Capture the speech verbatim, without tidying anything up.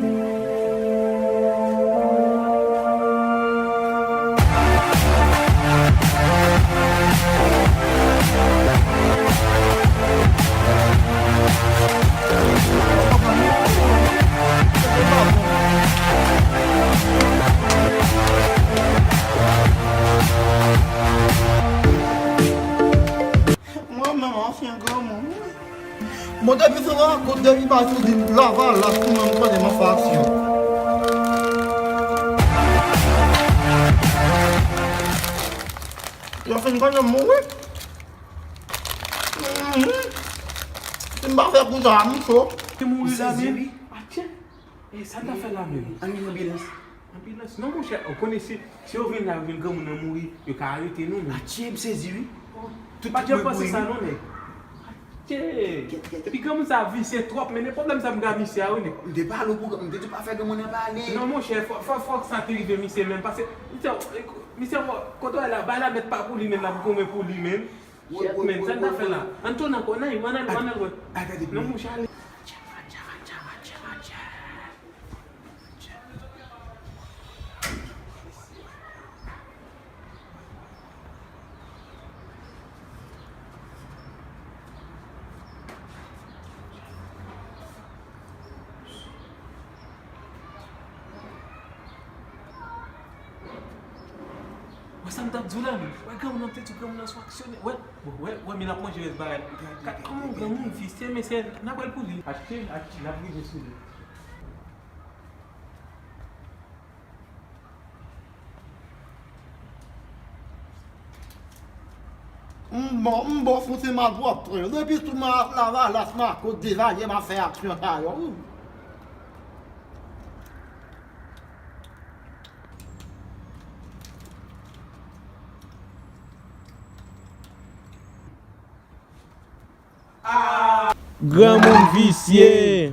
Mwen menm ansyen granmoun wi. Bon, depi se rankont, depi bay sou di lavalas, ou menm konnen m ap fè aksyon. Yo fin konnen m mouri. Mhm. Si m pa fè kou sa, m cho. Te mouri la menm. Atye. E sa n ta fè la menm? Ann vin anbilans. Anbilans? Non, monchè, ou konnen si, si yo vin la, yo vin granmoun nan mouri, yo ka arete nou, men. Atye, m sezi, wi. Tout, pa janm panse sa, non, nèg. Atye. Epi granmoun sa visye twòp, men pwoblèm sa m gen ak misye a, wi, nèg. M te pale w pou, m te di w pa fè granmoun nan pale. Non, monchè, fò, fò, fòk sa te rive misye menm, paske, misye, misye, kote w la, bay la mèt pa pou li menm, l ap goumen pou li menm. Shit, men, sa n ta fè la? Ann tounen ankò, ann al, ann al, ann al wè. Non, monchè, ale. Wè sa m t ap di w la, men. Wè granmoun nan, m te di w granmoun nan se yon aksyonè. Wè, bon, wè, wè, men l ap manje rès bagay. Gad kòman yon granmoun visye, mesye, n ap pral pou li. Achte, achte, n ap rive sou li. M bon, m bon sou ti malpwòpte yo. Depi sou ma-, lavalas, Marco, Divalye, m ap fè aksyon sa yo. Granmoun visye.